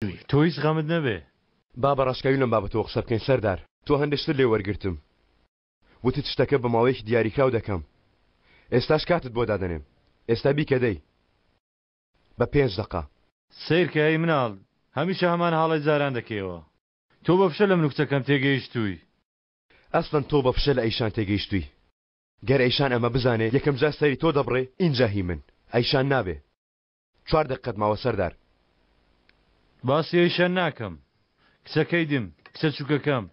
تۆ هیچ غەمت نەبێ. با بە ڕاشکاوی لەم بابەتەوە قسە بکەین سەردار، تۆ هەندێ شتت لێ وەرگرتم وتت شتەکە بە ماوەیەکی دیاریکراو دەکەم ئێستاش کاتت بۆ دادەنێم ئێستا بیکە دەی بە پێنج دەقە. سەیرکە ئەی مناڵ هەمیشە هەمان هاڵەی جاران دەکەیەوە تۆ بە فشە لە من و کچەکەم تێگەیشتووی. ئەسڵەن تۆ بە فشە لە ئەیشان تێگەیشتووی گەر ئەیشان ئەمە بزانێ یەکەم جار سەری تۆ دەبڕێ ئینجا هی من ئەیشان نابێ. چوار دەقیقەت ماوە سەردار. باسی ئەیشان ناکەم. کچەکەی دم، کچە چوکەکەم.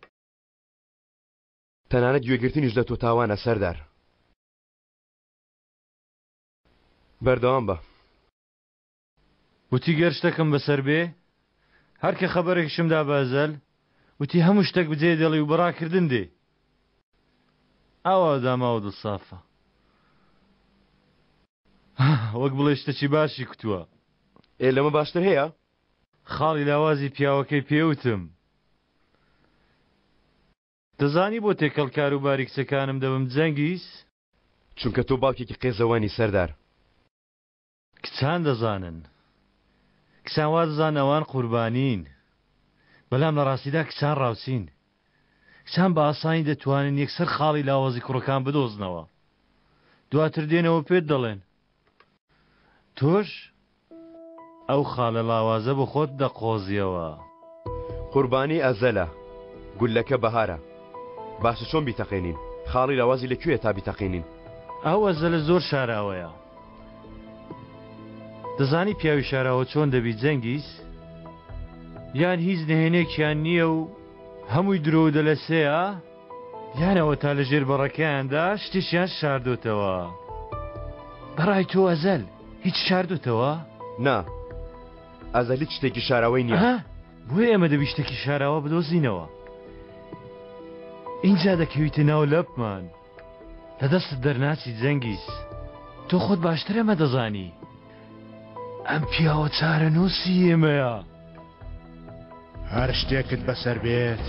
تەنانەت گوێگرتنیش لە تۆ تاوانە سەردار. بەردەوام بە. وتی گەر شتەکم بەسەر بێ، هەر کە خەبەرێکیشم دا بە ئەزەل، وتی هەموو شتەک بجێ دێڵی و بە ڕاکردن دێ. ئاوا داماوە دڵسافە. وەک بڵێی شتەکی باشی کوتووە. ئێ لەمە باشتر هەیە؟ خاڵی لاوازی پیاوەکەی پێ وتم. دەزانی بۆ تێکەڵ کاروباری کچەکانم دەبم جەنگیز؟ چونکە تۆ باوکێکی قێزەوەنی سەردار. کچان دەزانن. کچان وا دەزانن ئەوان قوربانین. بەلام لە ڕاستیدا کچان ڕاوچین. کچان بە ئاسانی دەتوانن یەکسەر خاڵی لاوازی کوڕەکان بدۆزنەوە. دواتر دێنەوە پێت دەڵێن. تۆش ئەو خاڵە لاوازە بۆ خۆت دەقۆزیەوە. قوربانی ئەزەلە، گوللەکە بەهارە. باشە چۆن بیتەقێنین؟ خاڵی لاوازی لە کوێیە تا بیتەقێنین؟ ئەو ئەزەلە زۆر شاراوەیە. دەزانی پیاوی شاراوە چۆن دەبی جەنگیز؟ یان هیچ نهێنێکیان نییە و هەمووی درۆ و دەلەسەیە، یان ئەوەتا لە ژێر بەڕەکەیاندا شتێکیان شاردۆتەوە. بەڕای تۆ ئەزەل هیچ شاردۆتەوە؟ نا، ئەزەل هیچ شتێکی شاراوەی نییە. ئەها، بۆیە ئێمە دەبی شتێکی شاراوە بدۆزینەوە. ئینجا دەکەویتە ناو لەپمان. لە دەستت دەرناچی جەنگیز. تۆ خۆت باشتر ئەمە دەزانی. ئەم پیاوە چارەنووسی ئێمەیە. هەر شتێکت بەسەر بێت،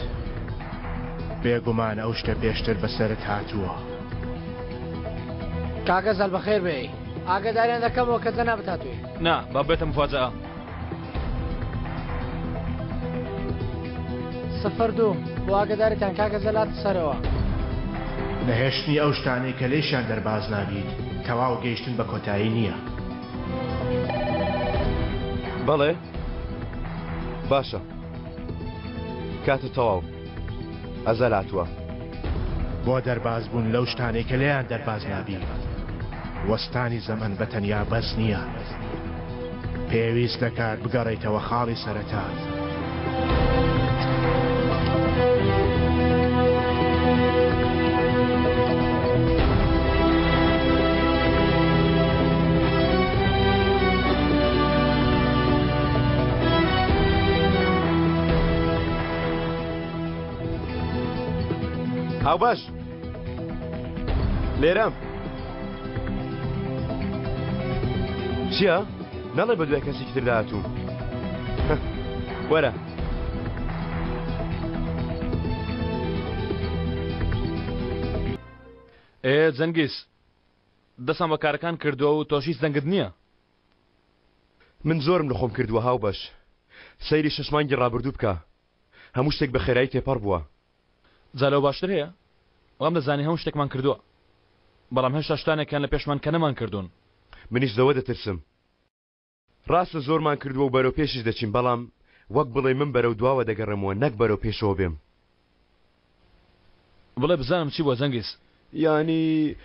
بێگومان ئەو شتە پێشتر بەسەرت هاتووە. کاک ئەزەل بەخێر بێی. ئاگاداریان دەکەمەوە کە جەنابت هاتووی. نا، با ببێتە موفاجەئە. 02، بۆ ئاگاداریتان کاک ئەزەل هاتە سەرەوە. نەهێشتنی ئەو شتانەی کە لێیشیان دەرباز نابیت، تەواو گەیشتن بە کۆتایی نییە. بەڵێ باشە کاتت تەواو ئەزەل هاتووە. بۆ دەرباز بوون لەو شتانەی کە لێیان دەرباز نابی، وەستانی زەمەن بە تەنیا بەس نییە. پێویست دەکات بگەڕێیتەوە خاڵی سەرەتا. هاوبەش لێرەم چییە؟ نەڵێ بە دوای کەسێکی تردا هاتووم وەرە ئێ جەنگیز دەستمان بە کارەکان کردووە و تۆش هیچ دەنگت نییە. من زۆرم لە خۆم کردووە هاوبەش. سەیری شەش مانگی ڕابردوو بکە. هەموو شتێک بە خێرایی تێپەڕ بووە. جا لەوە باشتر هەیە؟ وام دەزانی هەموو شتێکمان کردووە. بەڵام هێشتا شتانێک هەن لە پێشمان کە نەمانکردوون. منیش لەوە دەترسم. ڕاستە زۆرمان کردووە و بەرەو پێشیش دەچین، بەڵام وەک بڵێی من بەرەو دواوە دەگەڕێمەوە نەک بەرەو پێشەوە بێم. بڵێ بزانم چی بووە جەنگیز؟ یانی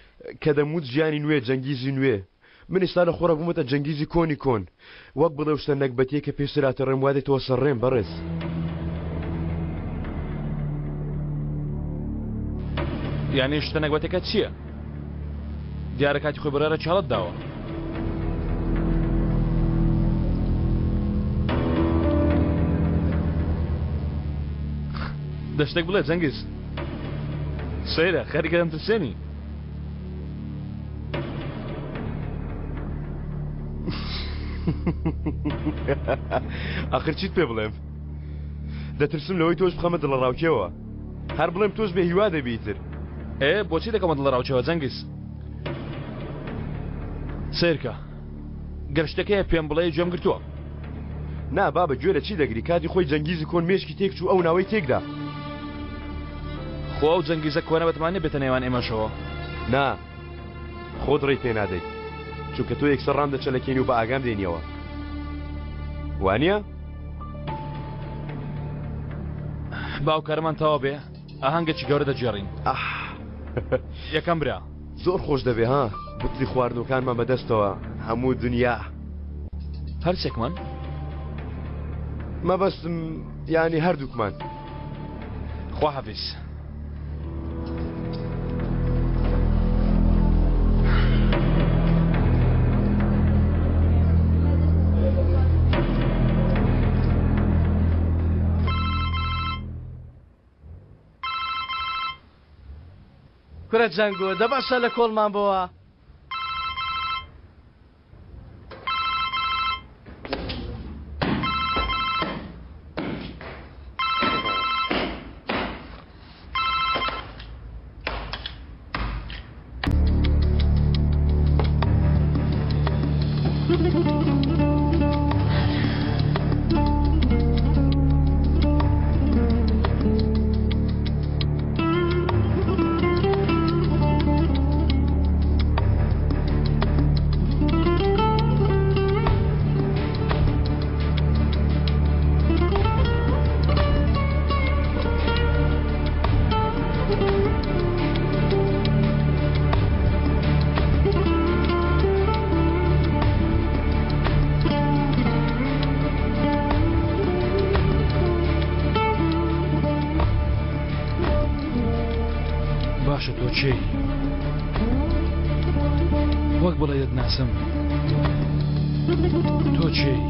کە دەموت ژیانی نوێ، جەنگیزی نوێ. من ئێستا لە خۆڕا بوومەتە جەنگیزی کۆنی کۆن. وەک بڵێ ئەو شتە نەگبەتیەی کە پێشتر هاتە ڕێم وا دێتەوە سەر ڕێم، بەڕێز. یانی شتە نەگبەتەکە چییە؟ دیارە کاتی خۆی بڕیارە چاڵت داوە. دە شتێک بڵێ جەنگیز. سەیرە خەریکە دەمترسێنی. ئاخر چیت پێ بڵێم؟ دەترسم لەوەی تۆش بخەمە دڵەڕاوکێوە. هەر بڵێم تۆش بێ هیوا دەبی ئیتر. ئێ بۆچی دەکەمە دڵەڕاوکێوە جەنگیز؟ سەیرکە گەر شتێک هەیە پێم بڵێ گوێم گرتووە. نا بابە گوێ لە چی دەگری کاتی خۆی جەنگیزی کۆن مێشکی تێک چوو ئەو ناوەی تێکدا. خۆ ئەو جەنگیزە کۆنە بەتەما نیە بێتە نێوان ئێمەشەوە. نا خۆت ڕێی پێ نادەیت چونکە تۆ یەکسەر ڕام دەچەلەکێنی و بە ئاگام دێنیەوە وانیە؟ با ئەو کارەمان تەواو بێ ئاهەنگێکی گەورە دەگێڕین. ئاح یەکەم برا. زۆر خۆش دەبێ ها بتڵی خواردنەکانمان بەدەستەوە هەموو دنیا. هەرسێکمان؟ مەبەستم یانی هەردووکمان. خواحافیز. کورە جەنگۆ دە باشە لە کۆڵمان بۆوە. باشە تۆ کێی؟ وەک بڵێ دەتناسم تۆ کێی؟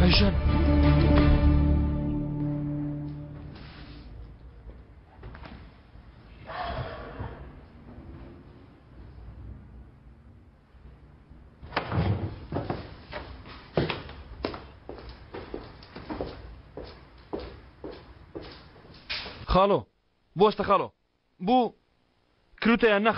ئەیژەن خاڵۆ بوەستە خاڵۆ بوو کروتە یان نا؟